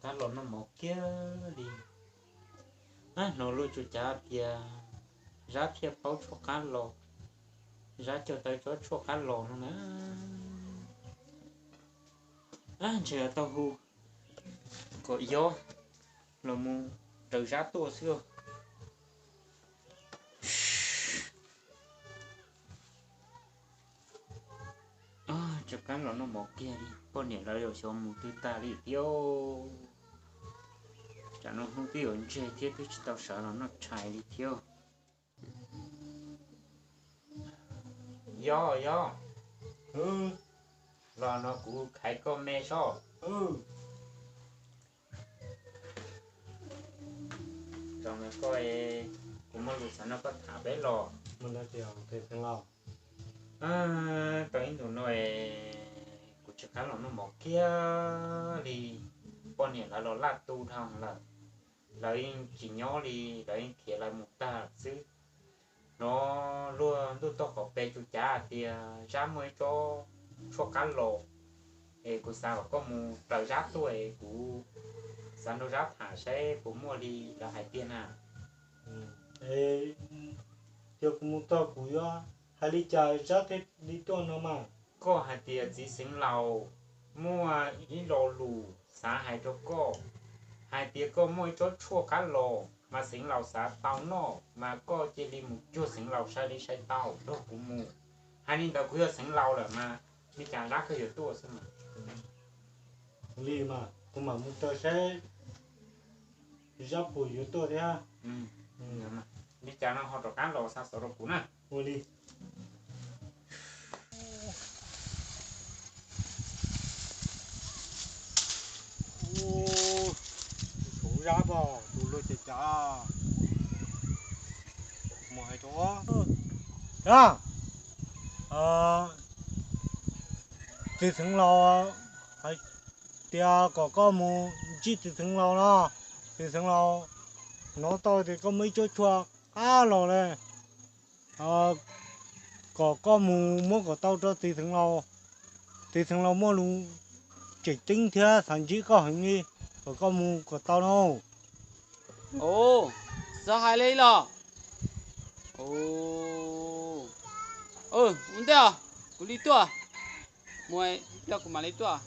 qab los noj mov kiag li. Ab, hnov luag tsuas cav tias Zab thiaj paub tshuaj qab los, Zab cog tawv tsob tshuaj qab los no na. Ab, ntshe tau hu kom Yob los mus raws Zab tuaj xwb. Tsuas qab los noj mov kiag li, poj niam lawv yuav xyov mus twg tag li thiab. Tsam no hnub twb yuav ntseg thiab twb tsis tau sawv los noj tshais li thiab. Yob, Yob, los no kuv khaiv koj me sob. Zoo koj, kuv muaj lus xav nrog koj tham peb los. Tau ib ntus no kuv tsis qab los noj mov kiag li, poj niam lawv los laj tu dhau lawm, lawv yeej tsis nyob li, lawv yeej khiav lawv mus tag xwb. Hnov luag ntuj toj qaum pes tsuas cav hais tias Zab muaj ib tsob tshuaj qab los, es kuv xav kom koj mus raws Zab tuaj es kuv xav nrog Zab tham saib puas muaj li lawv hais tiag na. Yog kuv mus txog kuv yuav hais li cas Zab thiaj li tuaj no mas? Koj hais tias txiv Xeev Laus muaj ib lo lus xav hais rau koj, hais tias koj muaj ib tsob tshuaj qab los mas Xeev Laus xav tau noj, mas koj cia li mus cuag Xeev Laus sai li sai tau nrog kuv mus. Hais li ntawd kuv yog Xeev Laus lawm mas li cas Zab koj yuav tuaj xwb mas. Li mas kuv mam mus raws saib Zab puas yuav tuaj thiab. Li cas no ho rov qab los xa xov rau kuv na. Ua li. Tus Zab pom tus luag cav cav mus hais rau, Zab, txiv Xeev Laus hais tias kom koj mus ntsib txiv Xeev Laus no, txiv Xeev Laus hnov tau tias koj muaj ib tsob tshuaj qab los li, kom koj mus muab kom tau rau txiv Xeev Laus. Txiv Xeev Laus muaj lus tseem ceeb thiab xav ntsib koj heev li, kom koj mus kom tau no. Xav hais li los? Ua ntej os, kuv li tuaj. Mus ib pliag kuv mam li tuaj.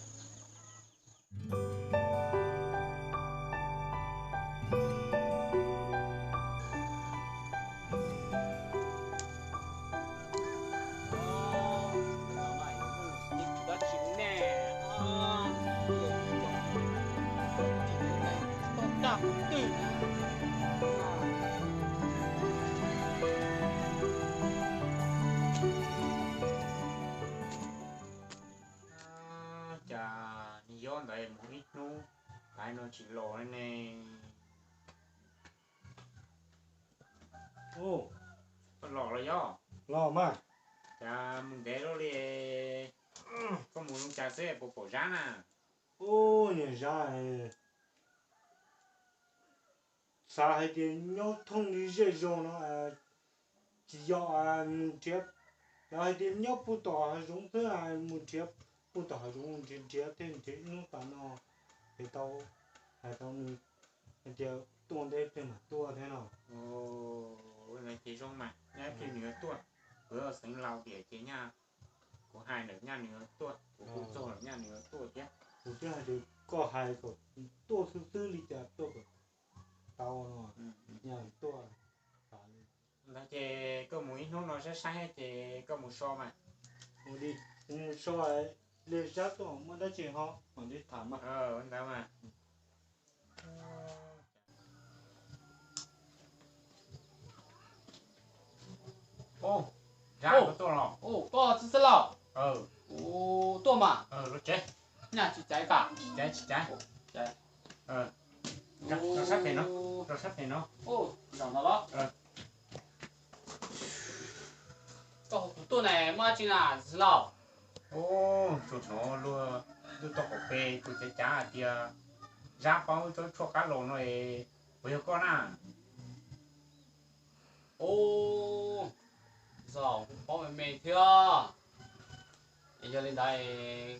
Cas nws yob ntawd mus ib hnub, laiv no tsis los li ne. Koj los los yob? Los mas. Cas mus ntev luaj li, koj mus zoo cas xwb puas pom Zab na? Ub, niag Zab, xav hais tias nyob thooj li zej zog no, tsis yog mus nrhiav, yog hais tias nyob puag tom hav zoov xwb, mus nrhiav puag tom hav zoov nrhiav nrhiav thiaj nrhiav ib hnub tas no, ces tau hais rau nws hais tias tuaj ntev plig mam tuaj thiab no. Ces zoo mas, ib pliag nws yuav tuaj, kuv yog Xeev Laus tiam ces nyaj, kuv hais ntawm nyaj nws yuav tuaj, kuv kuj txog lawm nyaj nws yuav tuaj thiab. Kuv twb hais tias koj hais kom tuaj xwb xwb li cas tuaj kom tau no, nyaj tuaj. Ntawd ces koj mus ib hnub no saib saib ces koj mus so mas. Mus li, mus so, li Zab tuaj muaj dab tsi ho mam li tham mas. Ntawd mas. Zab, koj tuaj los? Koj txiv Xeev Laus. Tuaj mas. Los tsev. Nyaj tsis caiv kam? Tsis caiv, tsis caiv. Rau sab pem no, rau sab pem no. Zaum no los? Koj hu kuv tuaj ne muaj dab tsi na txiv Xeev Laus? Ub, tsuas hnov luag ntuj toj qaum pes kuj cav cav hais tias Zab paub tsob tshuaj qab los no es puas yog koj na? Ub, Xeev Laus paub me me thiab. Es yog li ntawd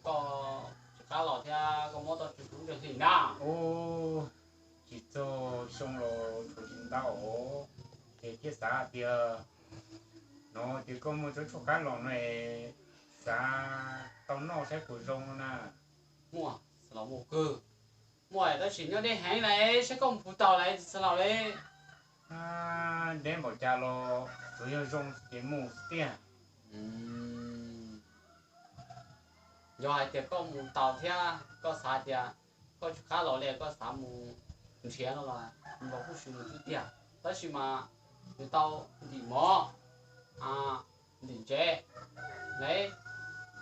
koj Qab los thiab koj muab tau tsawg lub tsawg hlis na? Ub, tsis txog xyoo los tshuav tsis ntau os. Ces thiaj xav tias no ces koj muaj tsob tshuaj qab los no es xav tau noj saib puas zoo no na. Muaj, xav los muaj kawg. Muaj tab sis nyob deb heev lawm, saib koj mus puas tau lawm, tsis xav los li. Deb npaum cas los tsuas yog zoo ces mus xwb tiag. Yog hais tias koj mus tau thiab koj xav tias koj tsis qab los li, koj xav mus nrhiav no los los kuj sim mus xwb tiag, tab sis mas yuav tau ntim mov, ntim ntsev, lawv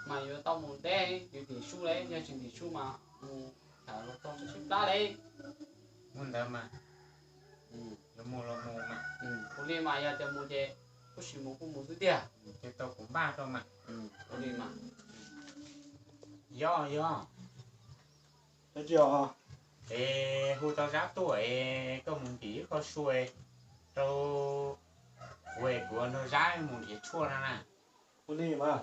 mas yuav tau mus deb, yuav ntim sub lawm, yog tsis ntim sub mas mus tham los tau sib plab li. Muaj ntawd mas yuav mus los mus mas. Ua li mas yog tias mus ces kuj sim mus kuj mus xwb tiag. Ces tau kuv npaj rau mas. Ua li mas. Yog yog. Es hu tau Zab tuaj es koj mus ntim ib qho sua rau kuv es kuv nrog Zab mus nrhiav tshuaj no na. Ua li mas.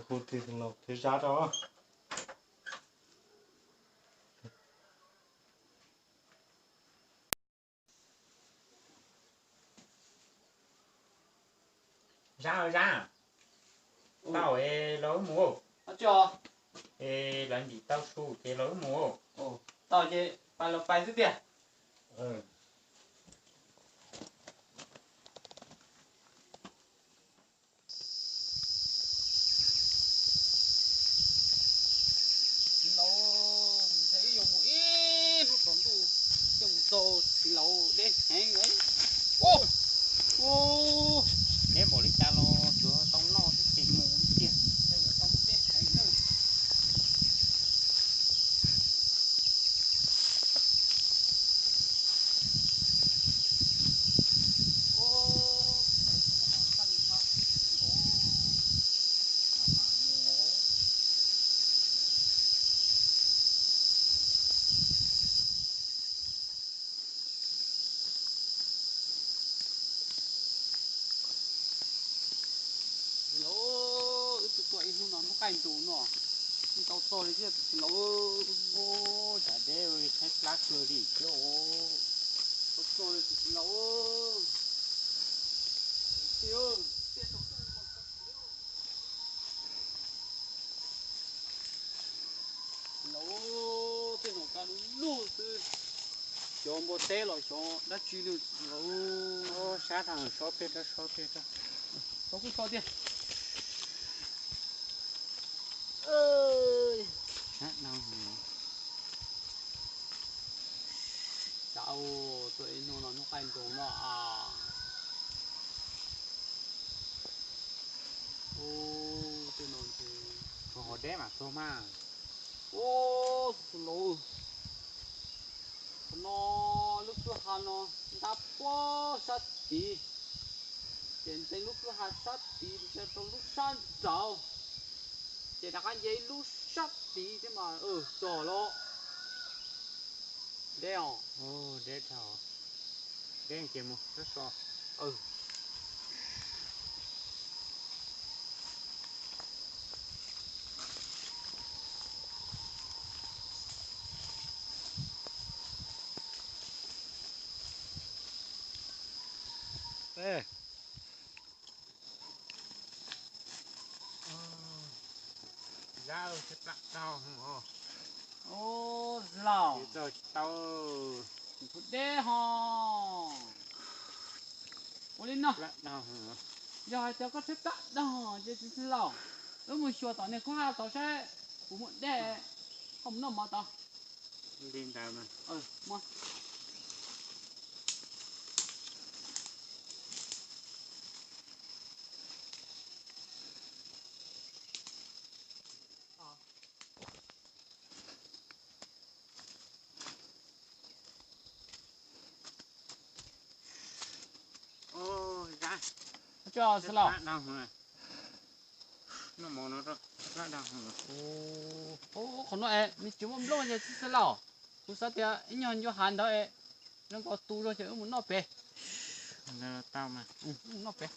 Hu tis laus thiab Zab rau. Zab, Zab, tau es los wb mus. Es lawv ntim tau su ces los wb mus. Tau ces pais los pais xwb tiag. Txiv laus, ntshe wb yuav mus ib hnub tsaus ntuj thiaj mus txog, txiv laus, deb heev. Deb npaum li cas los yuav tau noj thiab ces mus tiag. Txiv laus, wb twb tuaj ib hnub no hnub qaij ntus no, yeej tau txog li thiab txiv laus. Tshav deb tshaib plab kawg li thiab. Tau txog li txiv laus. Txiv laus, tej no kaj lug lug xwb. Xyov npua teb los xyov dab tsi li. Sab tag, so peg rau, so peg rau. Tau kuj so tiag. Sab tag, tuaj ib hnub no hnub qaij ntus no as. Ub, tej no ces ho deb mas tuag mas. Ub, txiv laus, qhov no lub kwj ha no ntab puag sab tid, ces ntxeev lub kwj ha sab tid ntsia rau lub sab nraud, ces rov qab nce ib lub sab tid thiab mas txog los. Deb os. Deb dhau. Deb ces mus sab so. Ej. Zab, tsis plam tau os. Ub, laus. Tsis tau. Kuv deb ho. Ua li no. Yog hais tias koj tshaib plab dog ces txiv xeev laus, wb mus xyuas tom niag kub hab tod saib puas muaj dej, koj mus noj mov tod. Li ntawd mas. Ub, zab. Tsis plam tau. Qhov no es nws tsis muaj nplooj ces txiv xeev laus, kuv xav tias ib nyuag ncua hav ntawd es zoo nkaus tu zog ces wb mus noj pem. Tau mas, wb mus noj pem.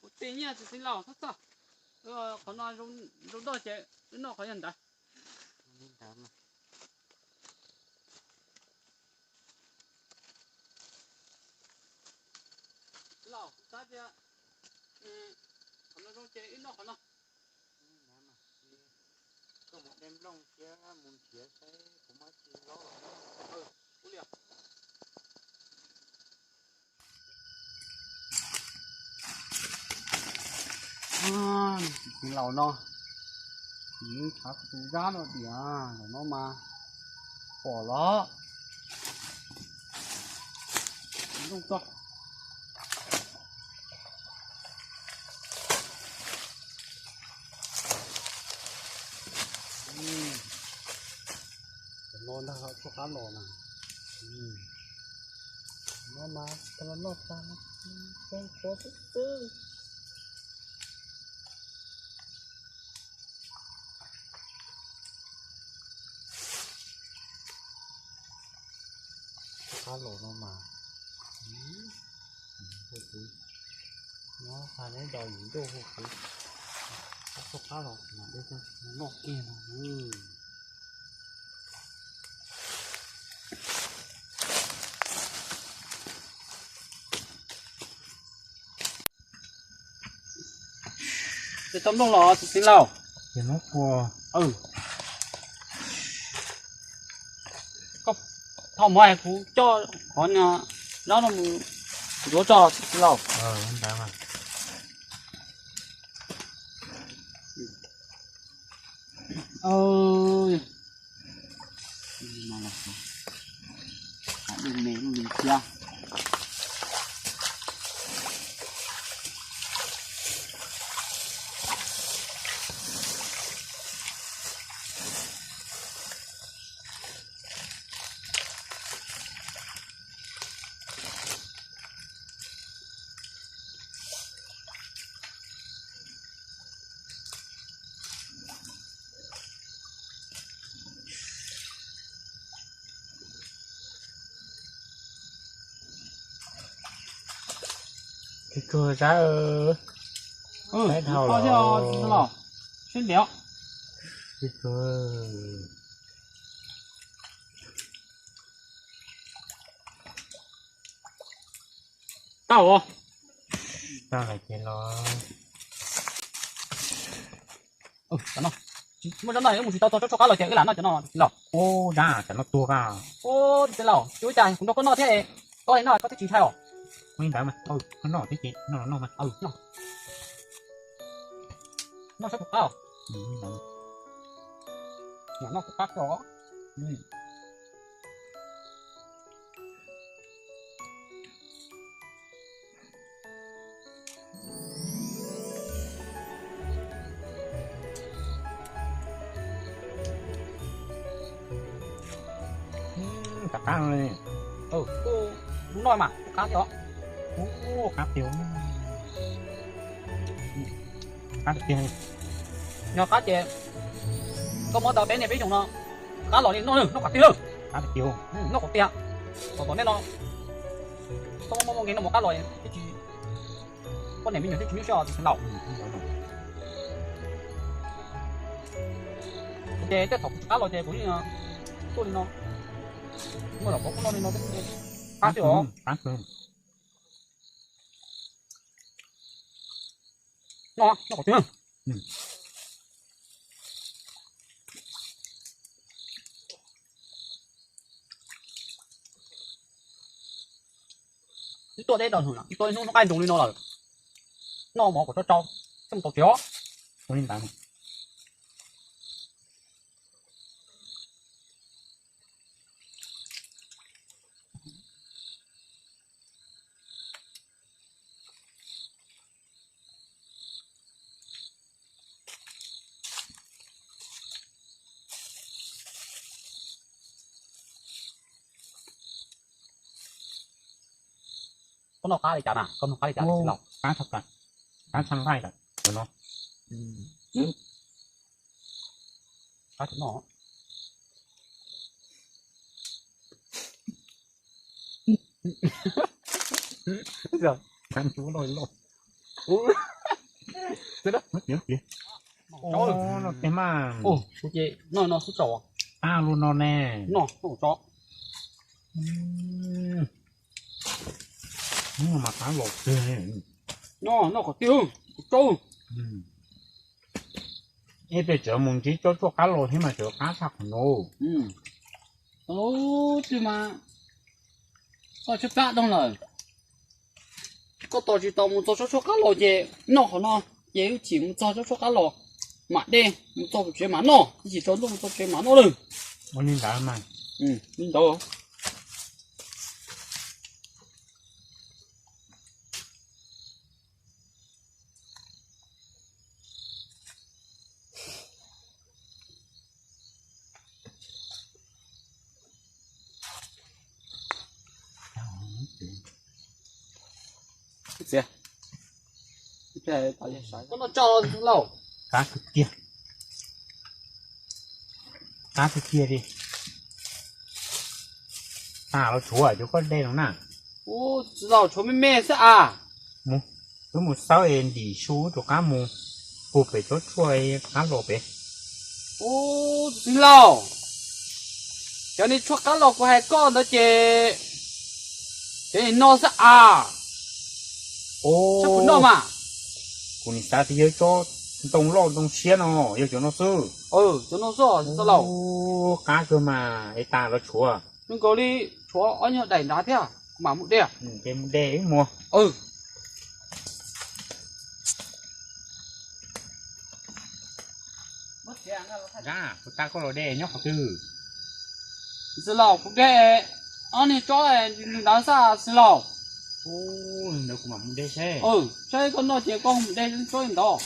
Kuv tig nyiaj txiv xeev laus, txhob txhawj. Qhov no zoo dog ces wb noj qhov yog ntawd. Laus, xav tias qhov no zoo ces wb noj qhov no. Koj mus de nplooj thiab mus nrhiav saib kuv muab tsis zaub los. Ua li. Txiv laus no, kuv thav kuv tus zab no tias zaum no mas pom los. Nplooj txog. Cov no ntag, tshuab qab los na. No mas tag los noj tag no, tseeb qhuav xwb xwb. Tshuab qab los no mas, no xa neb ntaus yim ntuj hu kuv, tshuab qab los mas dej noj kiag no. Ces tau nplooj los txiv xeev laus. Ces no puas, koj thauj mov es kuv coj qhov niag zaub no mus ntxuav tso txiv xeev laus. Kawg zab, saib dhau los. Sib ntiav. Tau. Tau lawm ces los. Muaj zaub no wb mus tsis tau txog tsob tshuab qab los ces wb lam noj cov no los. Ub, zab, cov no tuag a. Ub, txiv xeev laus, tsis ua cas kuv nrog koj noj thiab es koj noj koj twb tsis ntshai os. Ua li ntawd mas, koj noj thiab ces noj los noj mas. Noj saib puas qab os. Noj puas qab os. Qab li, noj mas qab thiab os. Qab tiag, qab tiag. Yog qab ces koj muab tau peb niag peb xyoos no, qab los li noj, noj qab tiag, qab tiag, noj qab tiag. Tom tom nej no, koj muaj muaj nqe noj mov qab los twb tsis Poj niam me nyuam twb tsis nyuaj siab os tus xeev laus. Ces tej thaum kuv rov qab los ces kuv yeej tuaj li no, muaj zaum pov kuj noj li no thiab. Qab thiab os. Noj, noj qhov twg. Twb tuaj teb rau hnub no, twb tuaj hnub hnub qaij nroos li no lawm. Noj mov kom tsau tsau, xyov mus tau tsis os. Ua li ntawd. Koj noj qab li cas na, koj noj qab li cas txiv laus? Qab tshaj, qab tshaj nqaij lawm no. Qab tshaj no. Qab tshaj loj loj. Ua, no tiag mas. Kuv ces noj no xwb tsaus. Qab lub no ne. Noj tso. Hnub no mas qab los tiag. Noj, noj kom tiag, tsaus. Ib pliag tseem mus ntsib tsob tshuaj qab los thiab mas tseem qab tshaj qhov no. Tus mas koj tshaib plab doog lawm. Koj tos tsis tau mus txog tsob tshuaj qab los ces noj qhov no, ces wb chim mus txog tsob tshuaj qab los mam de, mus txog tsev mam noj, ib chim tsaus ntuj mus txog tsev mam noj lawm. Ua li ntawd mas. Li ntawd. Koj noj tso lauj. Qab tiag tiag. Qab tiag tiag li. Tas los tshuav cov koj de no na. Ub, txiv laus, tshuav me me xwb as. Mus, wb mus xawb es ntim su rov qab mus puag pem tsob tshuaj qab los pem. Ub, txiv laus, cov niag tshuaj qab los kuv hais koj ntawd ces, ces nim no xwb as. Ub, kuv noj mas. Kuv nim xav tias yog tsob ntoo loj ntoo siab no, yog cov no xwb. Cov no xwb txiv laus. Ub, qab kawg mas, es tas los tshuav. Zoo nkaus li tshuav ob nyuag daim nrad thiab, kuv mam mus de. Ces mus de wb mus. Kuv tas koj los de nyob qhov twg? Txiv laus, kuv de ob niag tsob li ntawd xwb txiv laus. Ub, li ntawd kuv mam mus de seb. Saib koj noj ces koj mus de tsob li ntawd.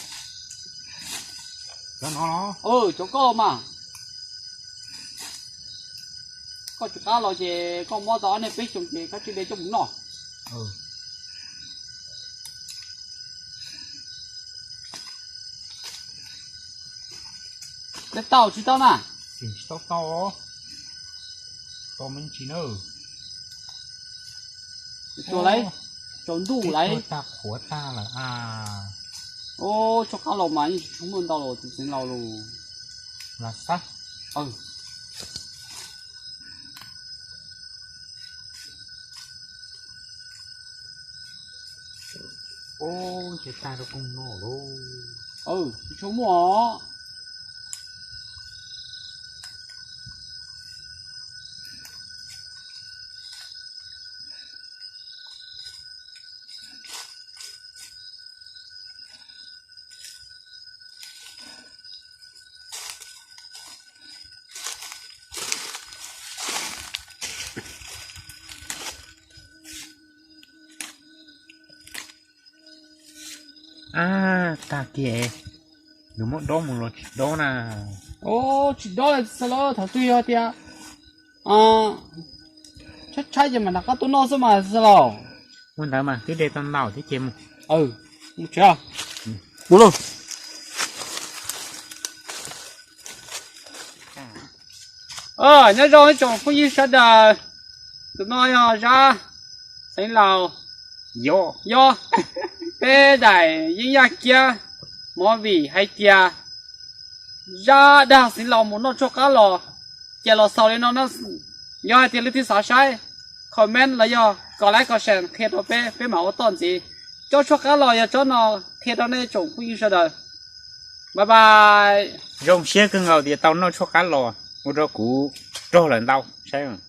Cov no los? Cov koj mas. Koj tsis qab los ces koj muab tau ob niag peb xyoos ces koj cia de coj mus noj. Tau tsis tau na? Tsis tau tau. Tau me ntsis na. Tsuas lawm, tsaus ntuj lawm. Tag qhuav tag lawm a. Ub, tshuaj qab los mas yeej tsis tshua muaj ntau los tus txiv laus los. Los xab. Ub, ces tag rau koog no lauj. Tsis tshua muaj os. Ab, tag kiag, nws muab dob mus los tsis dob na. Tsis dob xwb los thaum twg yog tias tshaib tshaib ces mam rov qab tuaj noj xwb mas xwb los. Ua ntawd mas twb de tau ntau thiab ces mus. Mus tsev. Mus lauj. Nyob zoo ib tsoom phooj ywg sawv daws, tus no yog Zab, xeev laus, Yog, yog, peb daim yeeb yaj kiab movie hais tias zaj dag xeev laus mus noj tshuaj qab los, ces los xaus li no na. Yog hais tias leej twg xav saib, comment los yog kom like kom share qhia rau peb, peb mam ua toj ntxiv. Tsob tshuaj qab los yog tsob no, qhia rau nej tsoom phooj ywg sawv daws. Bye bye. Zoo siab kawg nkaus tias tau noj tshuaj qab los, ua rau kuv rog lawm ntau, saib.